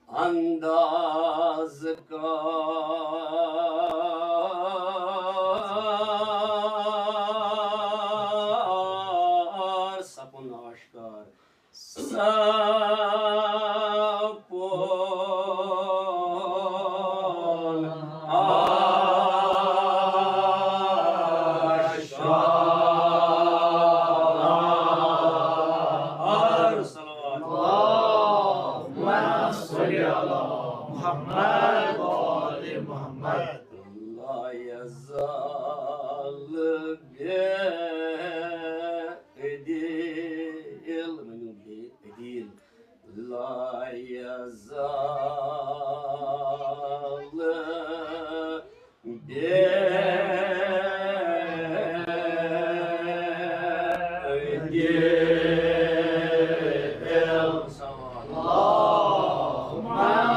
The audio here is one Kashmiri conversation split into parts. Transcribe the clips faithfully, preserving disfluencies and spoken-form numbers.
انداز کار سپُن آشکار۔ سپُن آشکار۔ صلوات۔ اللهم صل علی محمد وآل محمد۔ لا یزال بے عدیل، ؤنِو بے عدیل۔ لا یزال بے عدیل۔ اللهم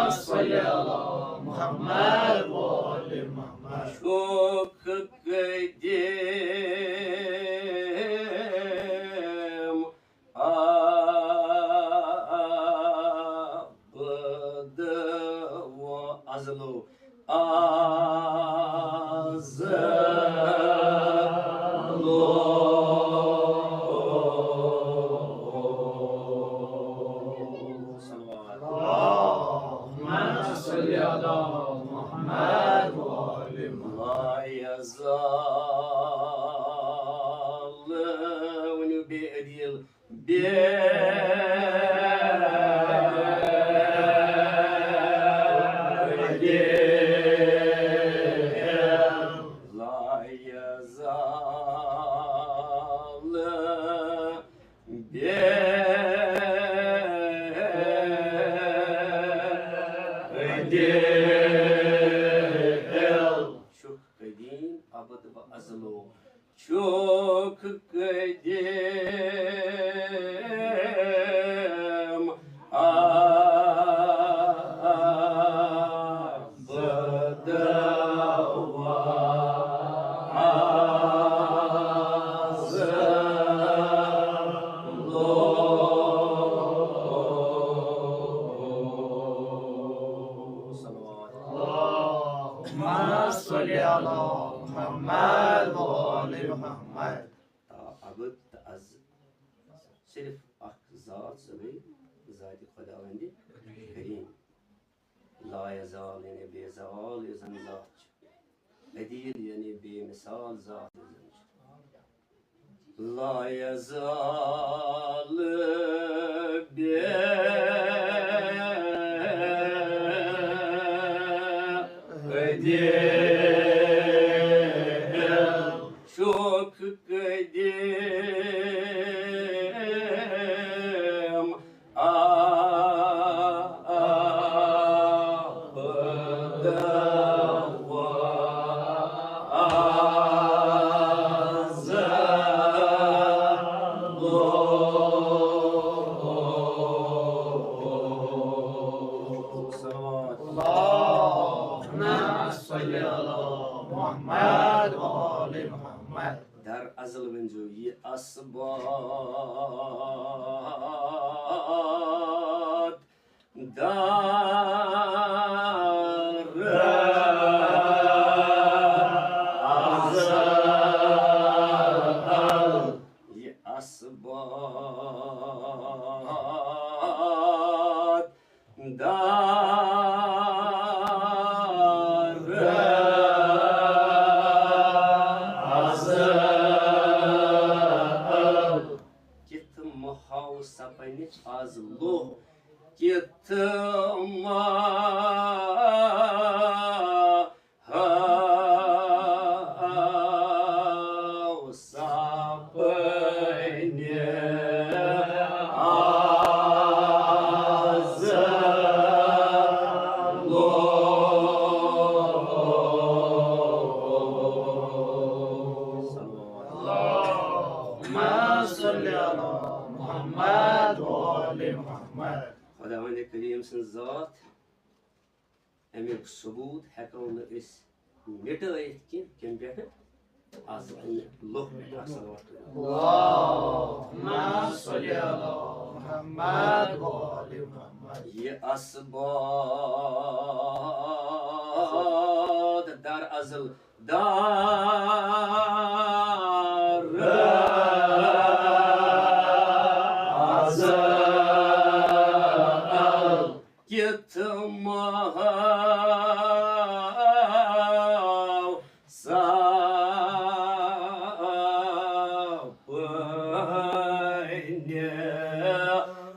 صل علی محمد وآل محمد۔ شوق قدیم عبد و ازلو ازلو۔ صلوات۔ اللهم صل علی محمد وآل محمد۔ لا یزال، ؤنِو بے عدیل۔ بے عدیل۔ لا یزال بے عدیل۔ شوق قدیم عبد و ازلو۔ شوق قدیم عبد و ازلو۔ صلوات۔ اللهم صل علی محمد وآل محمد۔ تا عبد تہٕ از صرف اکھ ذات، سۄ گٔے ذاتِ خداوندِ کریم۔ لا یزال یعنی بے زوال یُس زن ذات چھُ۔ عدیل یعنی بے مثال ذات یُس زن چھُ۔ لا یزال بے عدیل۔ شوق قدیم عبد و ازلو۔ صلوات۔ اللهم صل علی محمد وآل محمد۔ در ازل ؤنۍزیو یہِ اسبات۔ در ازل یہِ اسبات۔ دار ازل۔ کِتھ مہاو سپنِچ از لوہ، کِتھ مہاو ہاو سپنہِ از لوگ۔ اللهم صل علی محمد و آل محمد۔ خداوند کریم سٕنٛز ذات، اَمیُک ثبوت ہٮ۪کو نہٕ أسۍ مِٹٲیِتھ کینٛہہ۔ کَمہِ پٮ۪ٹھٕ؟ از لوٚہ مےٚ صلوات۔ اللهم صل على محمد وآل محمد۔ یہ اسباد در ازل دار ازل کِتھ ماہو سا پنہِ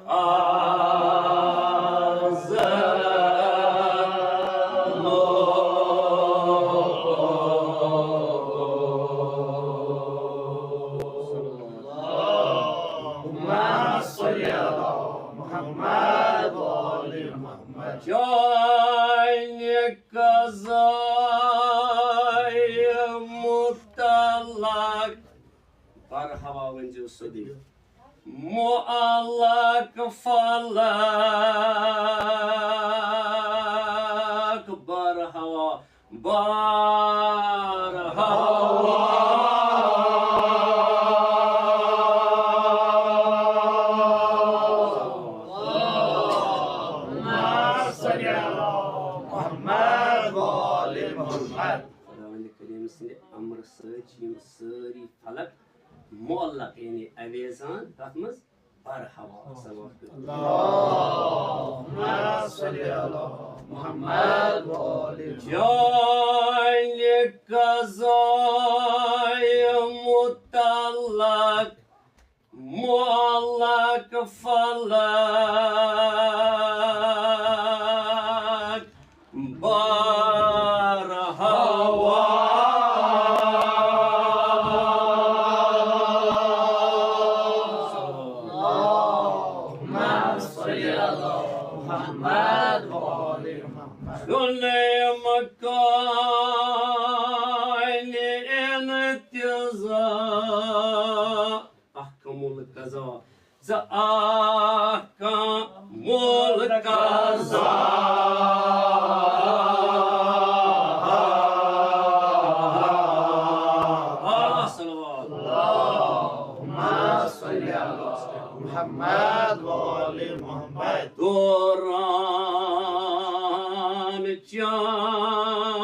آز لوگ۔ اللهم صل على محمد وآل محمد۔ چانہِ قضایہِ متعلق، بر ہوا ؤنۍزیو سیوٚدُے، معلق فلک بر ہوا، بر ہوا۔ اللهم صل على محمد وآل محمد۔ خداوند کریم سٕنٛدِ امرٕ سۭتۍ چھِ یِم سٲری فلک معلق، یعنی اویزان، تتھ منٛز بر ہوا۔ صلوات۔ اللهم صل على محمد وآل محمد۔ چانہِ قضایہِ متعلق معلق فلک بر ہوا۔ اللهم صل على محمد وآل محمد۔ سُلے مکانِ انتظار۔ احکم القضا۔ ژٕ احکم القضا۔ صلوات۔ اللهم صل على محمد وآل محمد۔ دوران چانہِ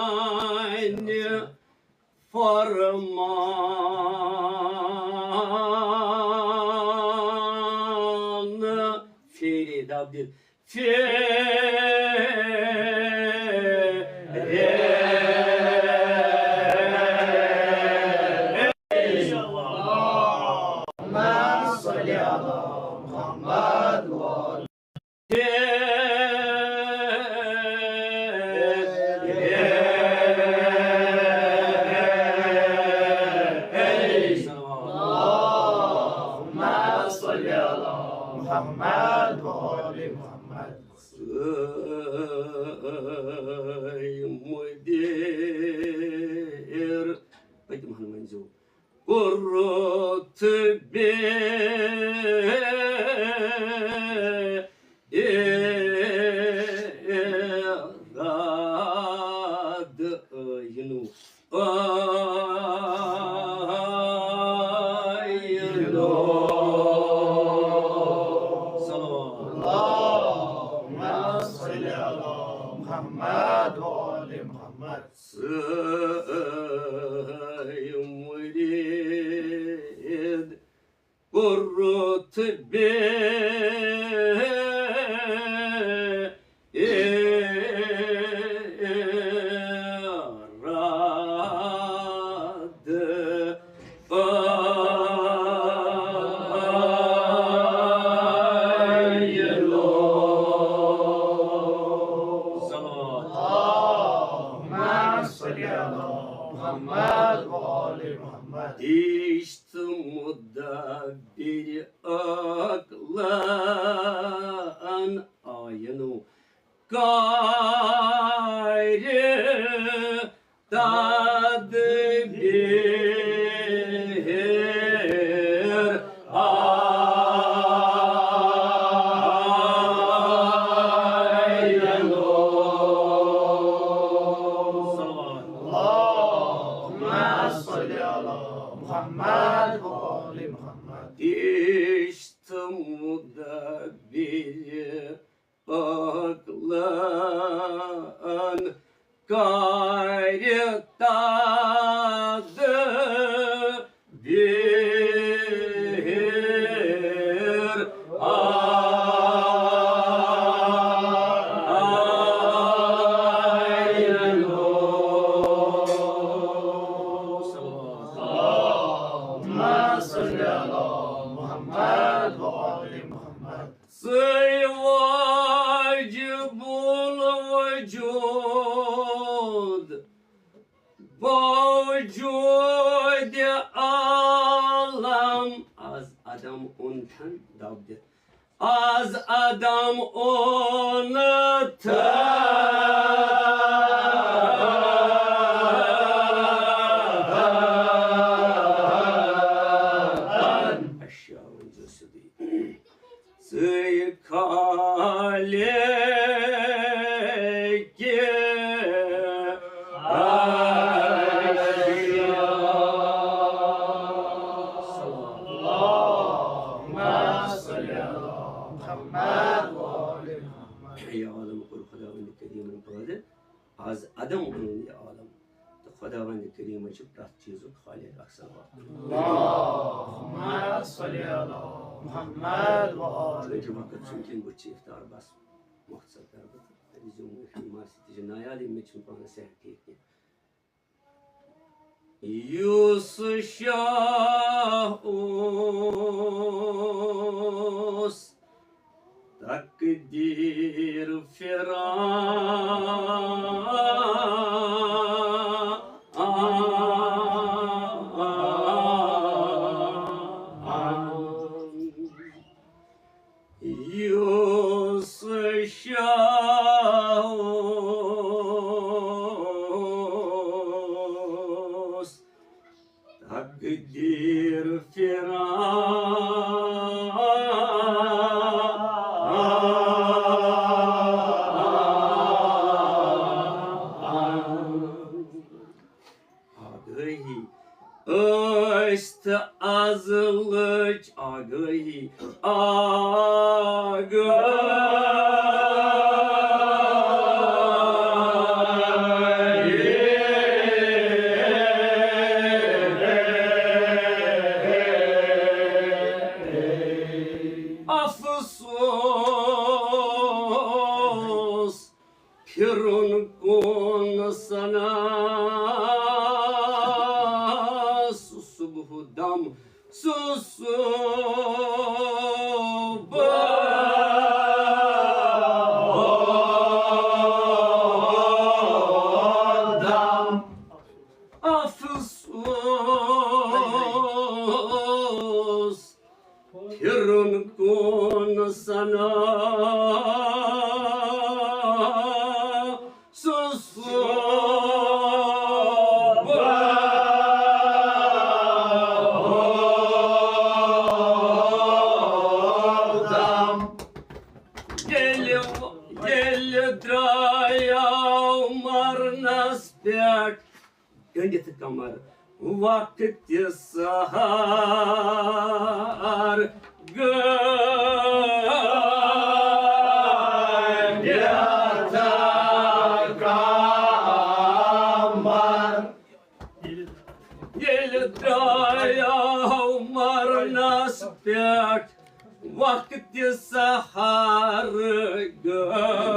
فرمان۔ پھیرے دب دِتھ۔ پھیرے۔ اللهم صل على محمد وآل اللهم صل على محمد وآل محمد۔ سٲے مُدیر۔ پٔتِم ہن ؤنۍزیو۔ کوٚرُتھ بے ارادٕ ٲیِنو، ٲیِنو۔ صلوات۔ اللهم صل على محمد وآل محمد۔ سٲے مُرید کوٚرُتھ بے ارادٕ۔ اللهم صل على محمد وآل محمد۔ دِژ مدبر عقلن آینو کارِ تدبیر آینو۔ اللهم صل على عقلن کارِ تدبیر۔ اللهم صل على محمد وآل محمد۔ ژٕے واجب الوجود، بوجود عالم۔ از عدم اوٚنتھن دب دِتھ۔ از عدم اوٚنتھن۔ اشیا ؤنۍ زیو سیوٚدُے۔ ژٕے خالق اشیا۔ اللهم صل على محمد وآل محمد۔ یا عالم، کوٚر خداوند کریمن پٲدٕ۔ از عدم اوٚنُن یہِ عالم۔ تہٕ خداوند کریمن چھُ پرٛٮ۪تھ چیٖزُک خالق اکھ سبب۔ اللهم صل على محمد وآل۔ چونکہ وقت چھُنہٕ کینٛہہ، بہٕ چھُس افطار بس مۄختصر کرٕ بہٕ۔ تہٕ أمِس زیوٗن مےٚ فی ماسہِ تہِ چھِ نایاد، مےٚ چھُنہٕ پانس صحت ٹھیٖک کینٛہہ۔ یُس شاہ اوس تقدیر پھران۔ یُس شاہ اوس تقدیر پھران۔ آگٲہی ٲسۍ تہٕ از لٔج آگٲہی، آگٲہی۔ افسوس پھِرُن کُن سنا۔ سُہ صبح دم، سُہ صبح دم۔ افسوس پھِرُن کُن سنا۔ سُہ صبح دم۔ ییٚلہِ، ییٚلہِ درٛایاو مرنس پٮ۪ٹھ گٔنڈِتھ کمر وقتِ سحر، گٔنڈِتھ کمر۔ ییٚلہِ درٛایاو مرنس پٮ۪ٹھ وقتِ سحر، گٔنڈِتھ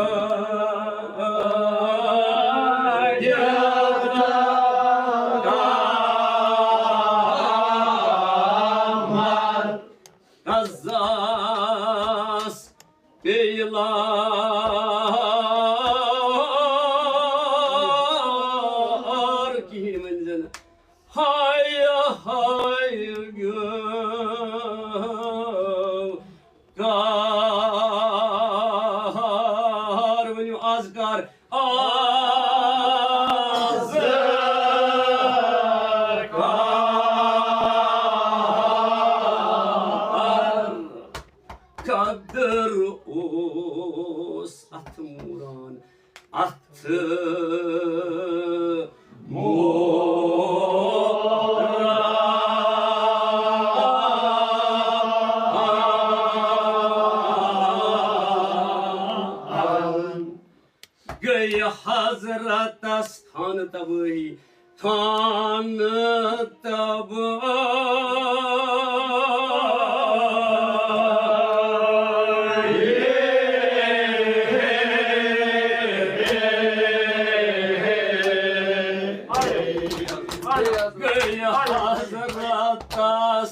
کمر۔ قضاہس پیٚیہِ لار کِہیٖنۍ، ؤنۍ زِ نہٕ۔ ہاے، ہاے، گوٚو قہر۔ ؤنِو، از کر، از کر۔ قدر اوس اتھ موران، اتھ موران۔ گٔے حضرتس تھانہٕ تبٲہی، تھانہٕ تبٲہی۔ گٔے حضرتس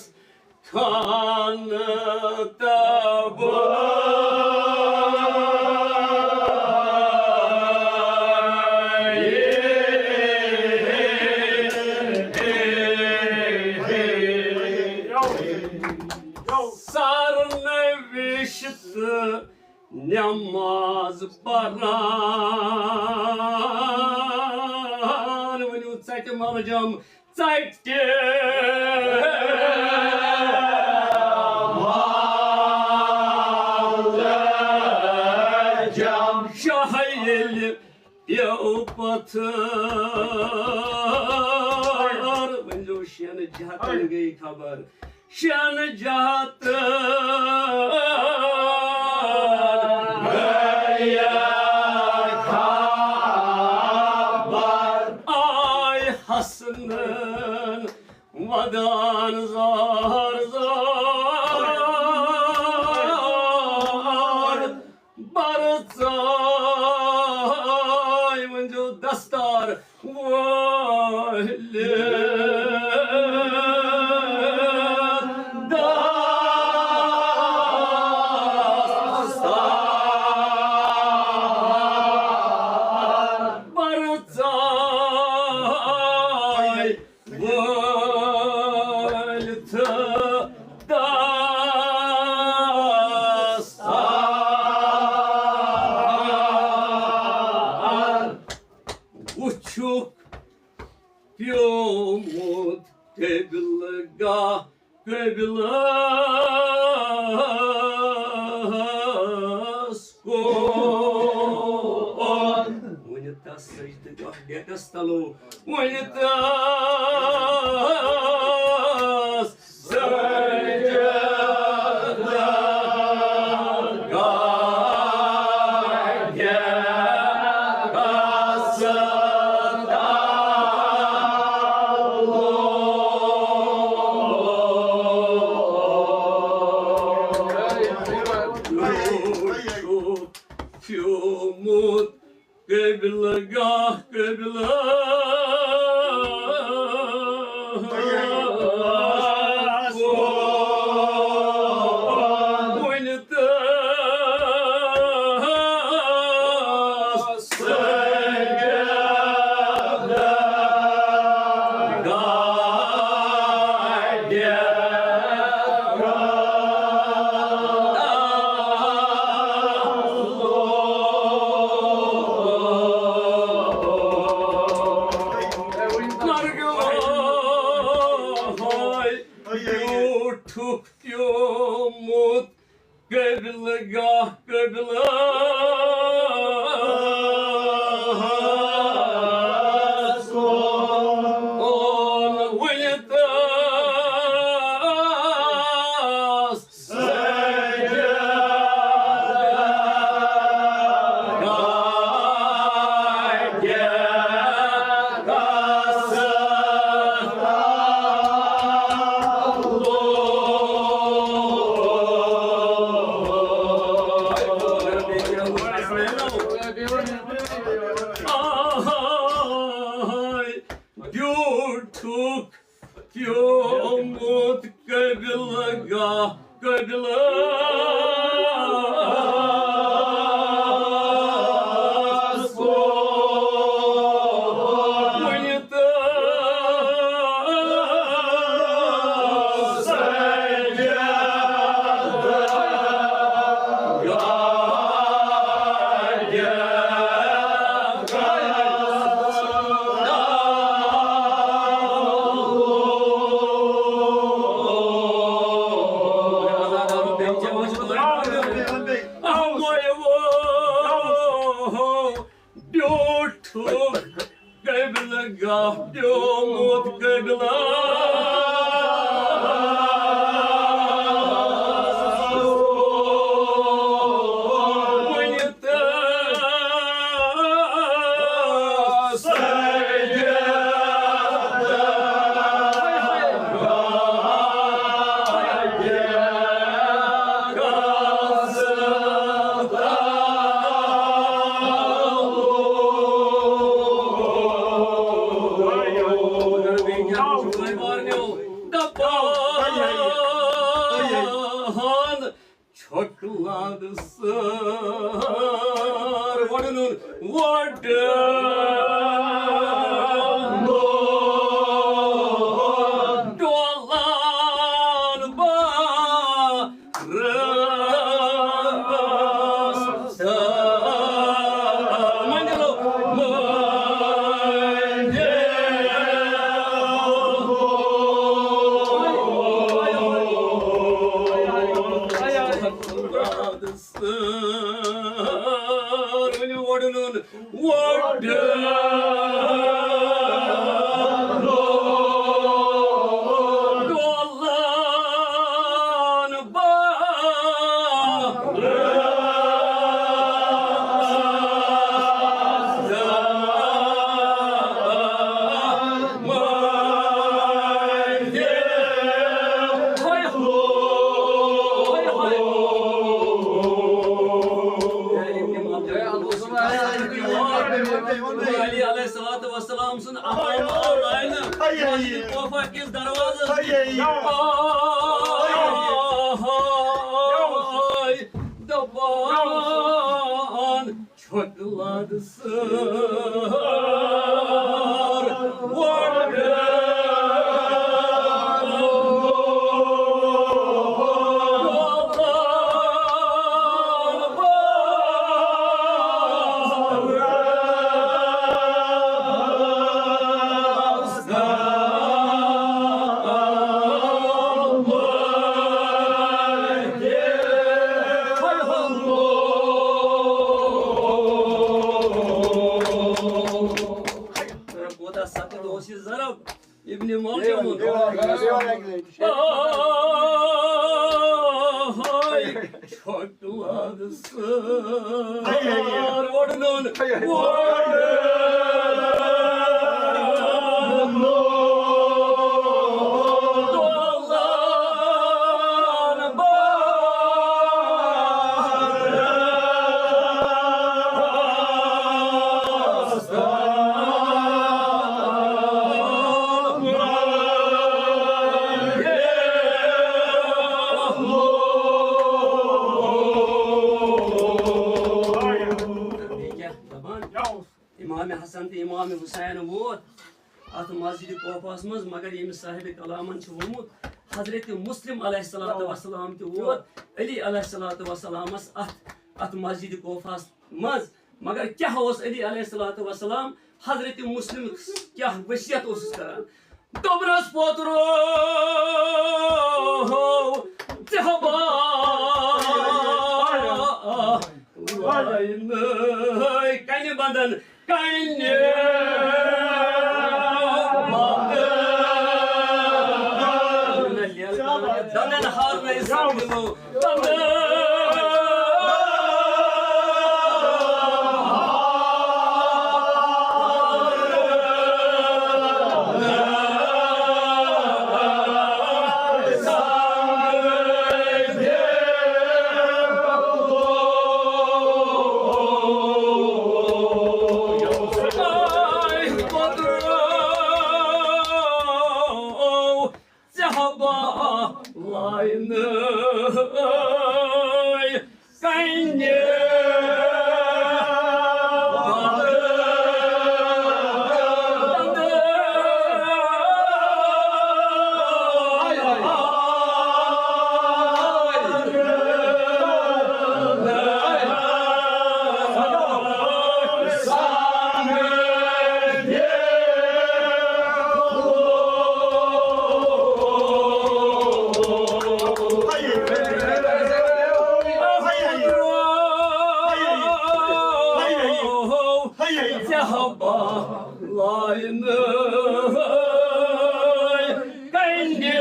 خانہٕ تبٲہی۔ سرنوشت نماز پران۔ ؤنِو ژَٹہِ ملجم، ژَٹہِ ملجم۔ شاہ ییٚلہِ پیوٚو پتھر۔ ؤنۍزیو، شٮ۪ن جہتن گٔے خبر، شٮ۪ن جہتن گٔے خبر۔ آے حسنن ودان زار زار۔ برژاے ؤنۍزیو دستار وٲلِتھ دستار۔ برژاے وٲلۍ تہٕ دستار۔ وٕچھُکھ پیومُت قبلہٕ گاہ قبلس کُن۔ وۄنۍ تس سجدٕ گاہ ڈیکس تلو، وۄنۍ تس سجدٕ گاہ ڈیکس تلو۔ پیومُت قبلہٕ گاہ قبلہٕ کُن۔ وۄنۍ تس سجدٕ گاہ ڈیکس بیوٗٹھُکھ پیومُت قبلہٕ گاہ قبلس کُن۔ وۄنۍ تس بیوٗٹھُکھ پیومُت قبلہٕ گاہ قبلس کُن۔ وۄنۍ تس سجدٕ گاہ بیوٗٹھُکھ قبلہٕ گاہ پیومُت قبلس کُن۔ وۄنۍ تس وۄٹہٕ ڈولان بارس۔ مٔنٛزِلو، مٔنٛزِلو۔ سٲرٕے وۄڈنُن وۄڈ۔ ڈولان بار۔ علی علیہ الصلوۃ والسلام سُنٛد اَمام آو لاینہٕ مسجد کوفہ کِس دروازس نِش۔ دَپان چھۄکھ لد سٲر وۄڈ۔ کوتاہ سخت اوس یہِ ضرب۔ ابن ملجم۔ ہاے، چھۄکھ لد سٲر وۄڈنُن وۄڈ۔ بیٚیہِ کیٛاہ دَپان؟ امام حسن تہٕ امام حسین ووت اتھ مسجد کوفہس منٛز، مگر ییٚمہِ صاحب کلامن چھُ ووٚنمُت، حضرت مسلم علیہ الصلوۃ والسلام تہِ ووت علی علیہ الصلوۃ والسلامس اتھ، اتھ مسجد کوفہس منٛز۔ مگر کیٛاہ اوس علی علیہ الصلوۃ والسلام، حضرت مسلم کیٛاہ وصیت اوسُس کران؟ دوٚپنَس، پوترو، ژےٚ ہا با-، لاینہٕ کنہِ بندن، کنہِ بندن۔ دندن ہارنَے سمجھنو۔ ژےٚ ہا با لاینہٕ کنہِ۔ لاینہٕ کنہِ۔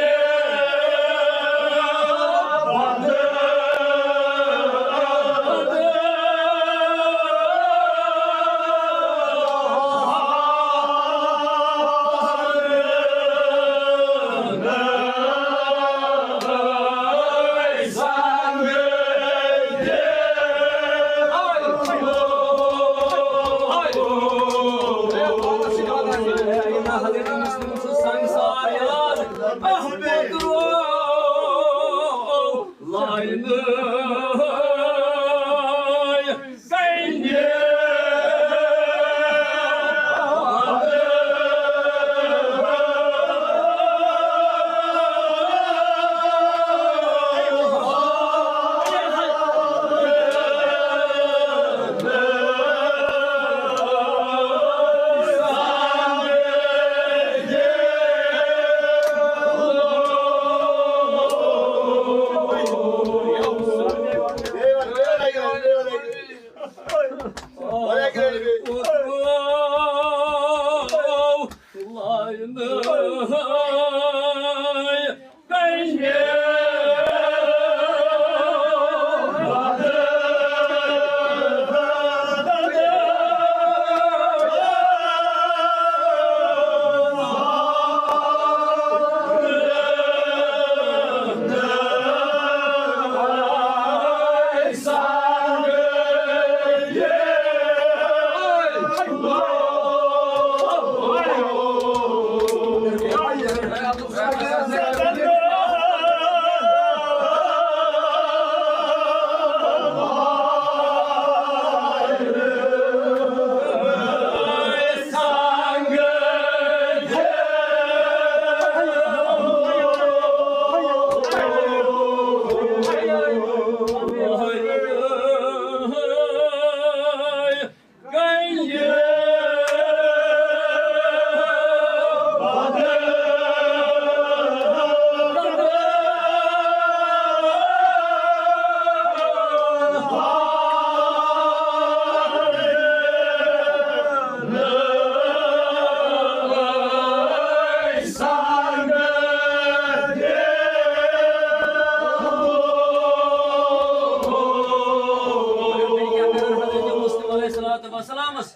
مسلم علیہ الصلوۃ والسلامس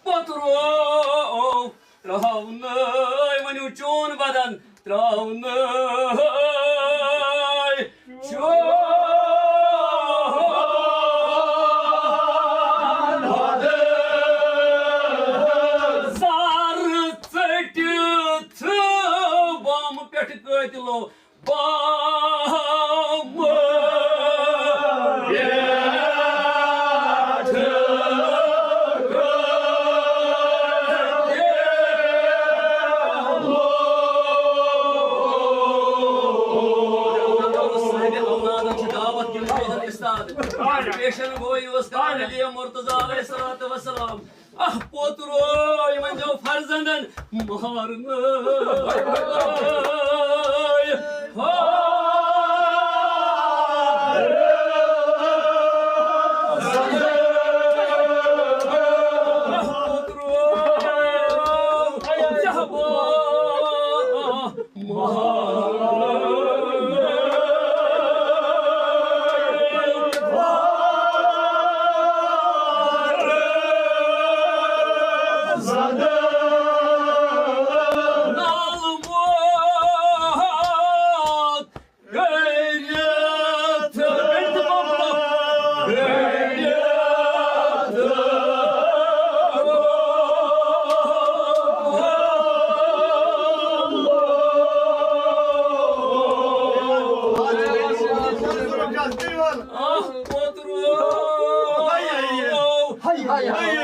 پوٚت روو ترٛاونَے، ؤنِو چون بدن ترٛاونَے، چون بدن۔ زر ژٔٹِتھ بام پٮ۪ٹھ قٲتلو بام پٮ۪ٹھ۔ صٲحبِ اولادن چھِ دعوت دِنہٕ خٲطرٕ استاد۔ پیشن گویی اوس کران علی مرتضیٰ علیہ الصلوۃ والسلام۔ اکھ پوٚت روو یِمن دۄن فرزندن مارنہٕ۔ اکھ پوٚت روو زہبا اکھ پوٚت روو۔ ہاے، ہاے، ہاے۔